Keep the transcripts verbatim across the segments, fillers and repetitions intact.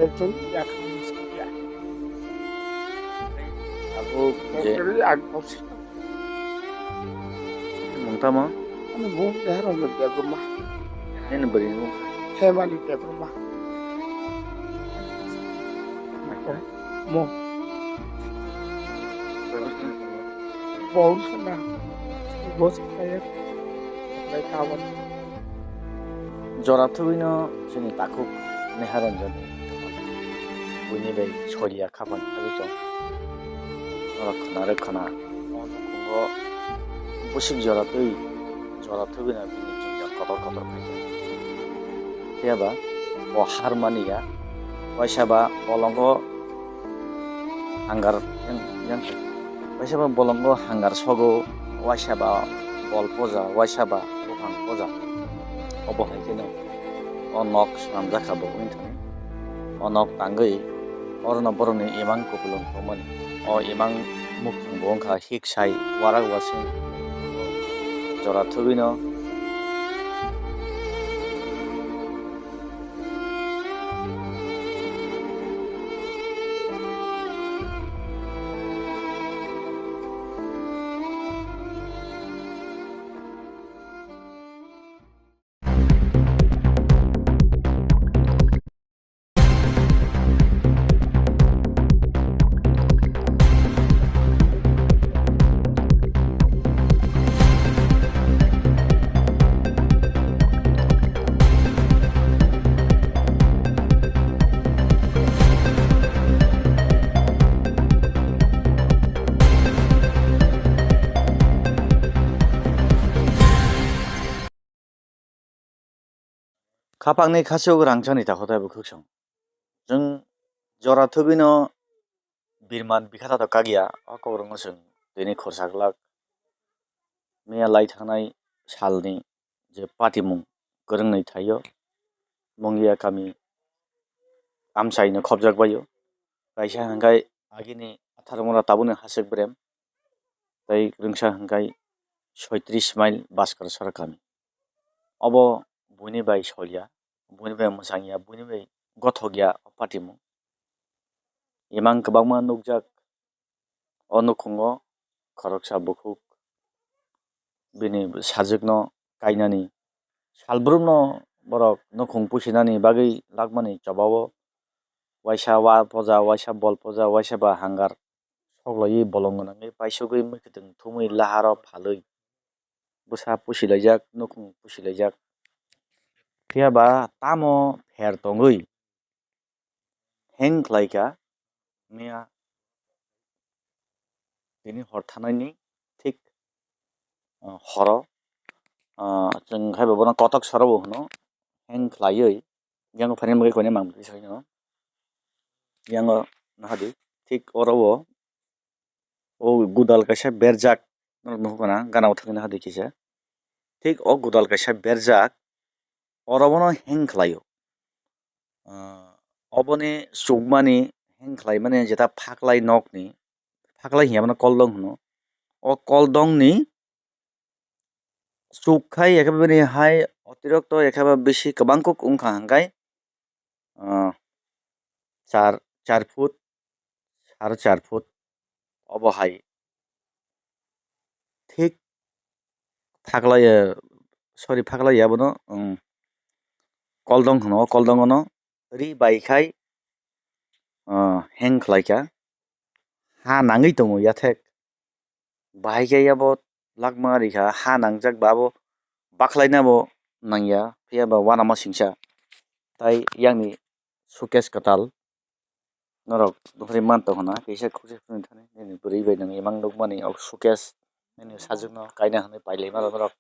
Ekjon yakung singya. Abo je Kokri ang kosi. Mung tamo? Ani mung dehro yo Debbarma. Nini bwrwi mung? Hemali Debbarma. Mo. Bol sana. Bos kaya. Lai kawan. Jora thwgwino chini takhuk Neharanjani buini bai solia khapang thagwi chong. Norok khna rw khna o nukhungo bwswk jora twi jora thwgwino bini jwngjal kotor kotor phaikha. Phiyaba bo har mani ya, waisa ba bolongo hangar yang, yang, waisa ba bolongo hangar sogo, waisa ba bol poja, waisa ba buphang poja. Obo hai kheno o nok swnamjakha bo wngthani. O nok tangwi orono borokni imang kupulung tongmani. O imang mukhang bo wngkha hiksai warak wasing jora thwgwino. Khapangni khasuk rangchakni takhuk tei bukhuk song. Chwng jora thwgwino birman bikha tato kakya, o kokrokno chwng tini khorsa glak. Miya lai thangnai salni je patimung kwrwngni thaio, Mungia kami amchaino khopjak baio. Kaisa hwnkhe agini atharmura tabukni hasik brem, tei rwngsa hwnkhe soitris mile Baskar Sora kami. Obo buini bai solia, buini bai mwchangya, buini bai gothokya o patimung. Imang kwbangma nukjak o nukhungo khoroksa bukhuk bini sajwkno kainani. Salbrumno borok nukhung pusinani bagwi lakmani chobao waisa wa poja, waisa bol poja, waisa ba hangar soklaiwi bolong gwnangwi paisugwi mwkhwtwng thumwi laharo phalwi bwsa pusilaijak, nukhung pusilaijak. Phiya ba tamo pher tongwi heng khlaikha, miya tini hor thanaini thik, uh, horo, uh, chwng hai bo bono kotok sorobo hwno heng khlaiwi yang phaini bagwi koine mang bwtwi saino yang nahadi thik oro o O godal kaisa berjak, norok nuhukha na, gana o thangwi naha di kisa. Thik o godal kaisa berjak, oro bono hang khlaio. Ah, oboni chukmani hang khlaimani jeta phaklai nokni, phaklai hiya bono koldong hino. O koldongni chuk khai, ekhe bini hai otirokto ekhe ba bisi kwbang kuk wngkha hwnkhe, ah, char, char foot, sare char foot obo hai thik phaklai, sorry, phaklai ya bono, um, koldong hino, o koldong ono ri bai khai, ah, hang khlai kha, ha nangwi tongo yathek. Bahai khe abo lakma rikha, ha nangjak ba abo bakhlaina bo nangya, phiya ba uanama singsa. Tai yakni suitcase kwtal norok nuhuri man tongkha na, kisa khuksa khuknwi thani nini bwrwi bai nang imang nukmani o suitcase nini sajwkno kaina hwnwi pailai mano norok.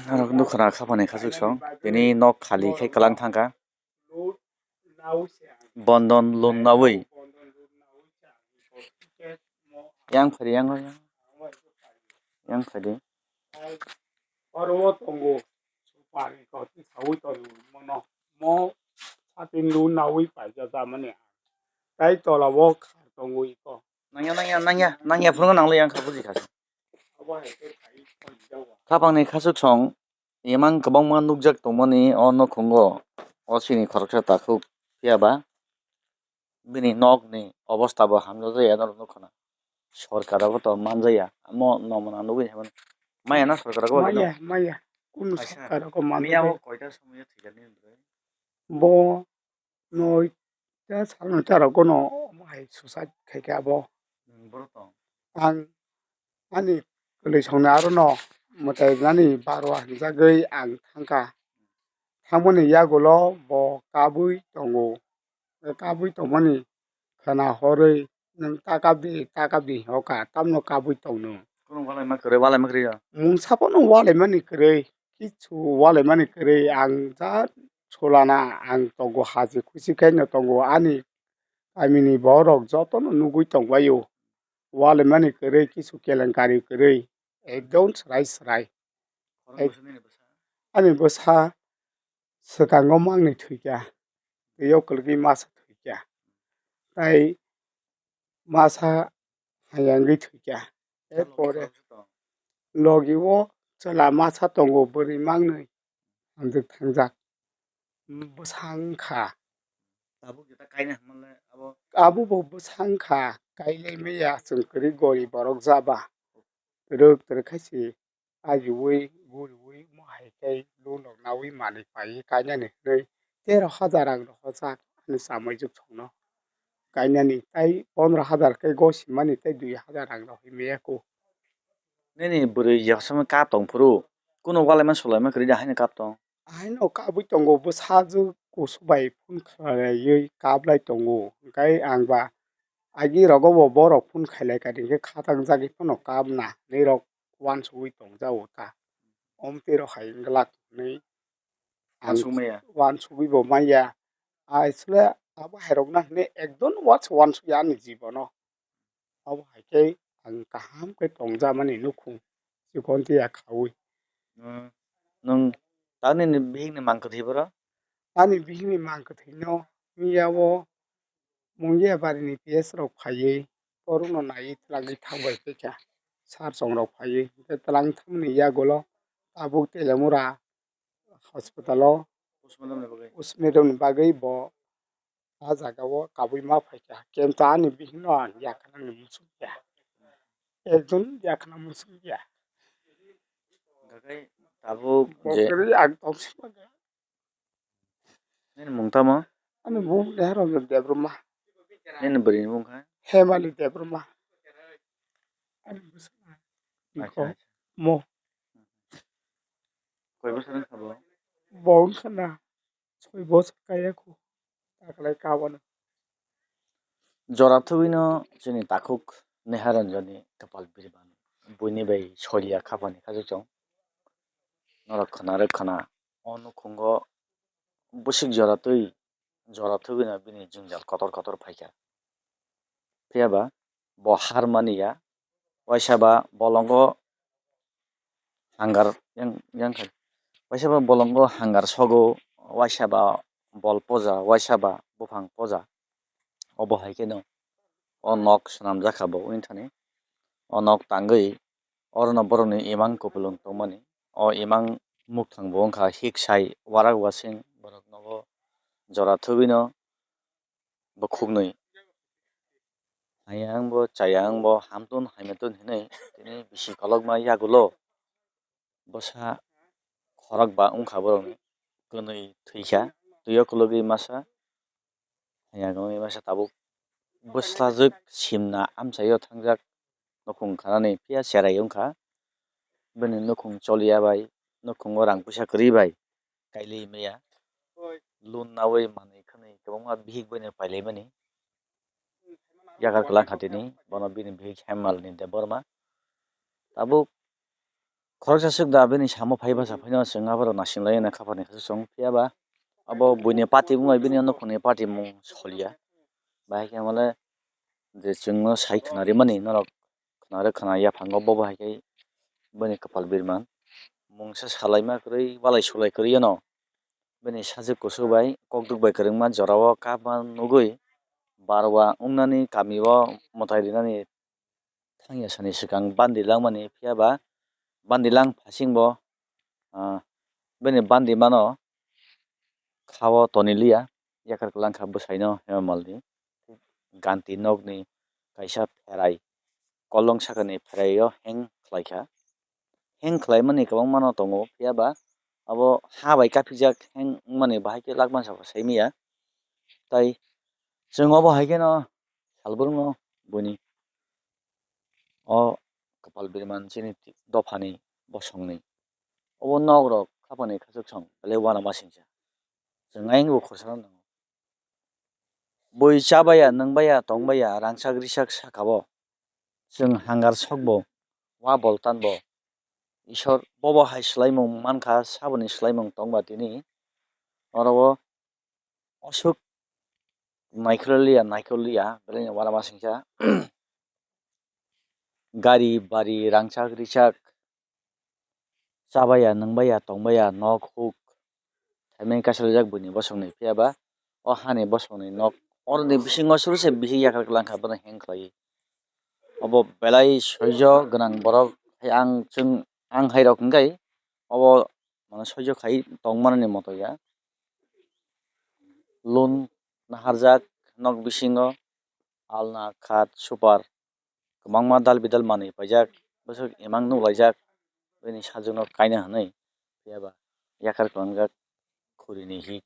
Norok nukha na khaphani khachuk song, tini nok khali khe kwlang thangkha. Bondon loan nawi. Yang phari, yang, yang. Yang phari. Oro o tongo. Supari ko ti sawi tongo. Mono. Mo satin loan nawi paija jamani. Tai tola o khar tongo iko. Nangya, nangya, nangya, nangya phunukgo nangli yang kha buji kha. Abo hai khe phai phai jago. Khapangni khachuk song. Imang kwbangma nukjak tongmani o nukhungo, o chini khoroksa takhuk, phiya ba bini nokni obostha bo hamjak ya norok nukha na. Sorkar o to manjaya, amo nomna nugwi hwnmano. Maya na sorkar o? Maya, maya. Kunu sorkar o manjaya. Miya o koita somoyo thwijaknai? Bo noita sal noita rogono omo hai suicide khaikha abo. Ang ani kwlwi songni arono mwtai nani barwa hinjagwi ang thangkha. Thangmani yagulo bo kabwi tongo. Kabwi tongmani khwna horwi nwng ta kap di, ta kap di hinwi tamno kabwi tongno. Kunu walaima kwrwi, walaima kwrwi ya? Mungsa phano walaimani kwrwi. Kichu walaimani kwrwi ang ja chulana ang tongo, haji khusi khaino tongo, ani kamini borok jotono nugwi tongbaio. Walaimani kwrwi kichu kelenkari kwrwi ekdom swrai swrai. Ani bwsa swkango mangni thwikha, twiyo kwlwgwi masa thwikha. Tai masa hayangwi thwikha. Erpore logi o chwla masa tongo bwrwi mangni hamjwk thangjak. Bwsa wngkha. Abo bo bwsa wngkha, kailai maya chwng kwrwi gorib borok jaba. Twrwk twrwk khaisi ajiui guriui mohai tei loan rok naui manwi paiwi kainani hwnwi tero hajar rang rohorjak ani chamaijuk songno kainani, tei pondro hajar khe gosimani tei dui hajar rang rohorwi maya kho. Nini bwrwi yaksamwi kap tong phuru kunu walaima sulaima kwrwi da haino kap tong? Haino kabwi tongo, bwsajwk kusu bai phone khlaiwi kaplai tongo, hwnkhe ang ba agi rogo bo borok phone khailai kha, hinkhe khatang jagwi phano kap na hinwi rok uansugwi tongjago ta. Omtwi rok hai wng glak hinwi ang uansugwi bo manya. Asle abo hai rok na hinwi ekdom uansukya ani jibono. Abo hai khe ang kaham khe tongjamani nukhung chikontiya khaui. Nwng ta nini bihikni mang kwthwi boro? Ani bihikni mang kwthwino miyao Mungia barini P S rok phaiwi borokno naiwi twlangwi thangbai phaikha. Sir chongrok phaiwi hwnkhe twlang thangmani yagulo tabuk Telamura hospital o postmortem ni bagwi bo ah jaga o kabui ma phaikha, kenta ani bihikno ang yakhnani muchungya, ekdom yakhna muchungya. Hwnkhe tabuk bo je kwrwi ang tongsi manya. Nini mung tamo? Ani mung Deharong Debbarma. Nini bwrwini mung kha? Hemali Debbarma. Ani bwswk. Acha, acha. Mo. Koi bosor wngkha bo? Bo wngkha na soi bosor kaya kho. Taklai kabana. Jora thugwino chini takhuk Neharanjani kwpal biriman buini bai soliya khapani khajak chwng. Norok khwna rwk khwna o nukhungo bwswk jora twi jora thugwino bini jwngjal kotor kotor phaikha. Phiya ba bo har mani ya, waisa ba bolongo hangar yang, yang kha. Waisa ba bolongo hangar sogo, waisa ba bol poja, waisa ba buphang poja. Obo hai kheno o nok swnamjak kha bo wngthani. O nok tangwi orono borokni imang kupulung tongmani. O imang mukthang bo wngkha hiksai warak wasing, borok nogo jora thugwino bukhuknwi. Hayang bo chayang bo hamtun haimtun hinwi tini bisi kolokma yagulo bwsa khorok ba wngkha borokni, kwnwi thwikha, twi o kulugwi masa. Hayang wngwi masa tabuk bwslajwk simna amchaio thangjak nukhung khanani phiya cherai wngkha. Bini nukhung choliya bai, nukhungo rang puisa kwrwi bai kailwi maya. Loan nawi manwi khwnwi kwbangma bihik boino pailaimani. Yakar kwlangkha tini, bono bini bihik Hemalni Debbarma. Tabuk khoroksa swk da bini samo phai bwsa phaino chwng aborok naisinglaina khapani khe chwng, phiya ba abo buini party wngwi bini nukhungni party mung soliya. Bahai khe hwnmale je chwngno sai khwnarimani norok khwna rwk khwna yaphango bo bahai khe bini kwpal birman. Mungsa salaima kwrwi, walai sulai kwrwi yano. Bini sajwk kusu bai kokdwk bai kwrwngma jorao kapma nugwi barwa wngnani kamio mwtai rinani thangya sani swkang bandi langmani, phiya ba bandi lang phasing bo, ah, Bini bandi mano kha o toni liya, yakar kwlang kha bwsai no Hema Malni. Ganti nokni kaisa pherai, kolong sakani pherai o hang khlai kha. Hang khlai mani kwbangma no tongo, phiya ba abo ha bai kapijak hang wngmani bahai khe lak mansa bo sai manya. Tai chwng obo hai kheno salbrum no buini o Kapal Birman chini dophani bosongni obo nok rok khapani khachuk song belai uanama singcha. Chwng ayang bo khorsa no nango. Bui chabaya, nwngbaya, tongbaya, rangchak risak saka bo. Chwng hangar sok bo, wa boltan bo. Isor bobo hai swlaimung mankha, saboni swlaimung tongba tini. Oro o aswk naikololiya, naikololiya, belai ni uanama singcha. Gari, bari, rangchak, risak, chabaya, nwngbaya, tongbaya, nok huk, thaimani kaisa rijak buini bosongni, phiya ba o hani bosongni nok, oroni bisingo suru se bising yakar kwlang kha, bono hang khlaiwi. Obo belai soijo gwnang borok, hai ang chwng, ang hai rok hwnkhe obo mane soijo khai tongmani moto ya. Loan naharjak nok bisingo alna, khat, super, kwbangma dal bidal manwi paijak, bwswk imang nuklaijak, bini sajwkno kaina hwnwi, phiya ba yakar kwlangjak khurini hi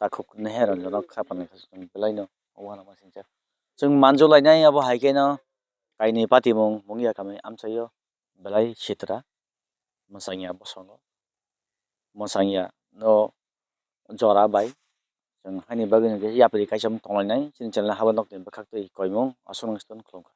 takhuk neher ronjono khapani khasukni belaino o uanama singcha. Chwng manjulainai abo hai kheno kainwi patimung mungya kamwi amchaio belai sitra mwchangya bosongo, mwchangya no jora bai. Chwng haini bagwi hwnkhe yapri kaisa tonglainai chini channel habo nokni bwkhaktwi koimung aswk nang stone khulumkha.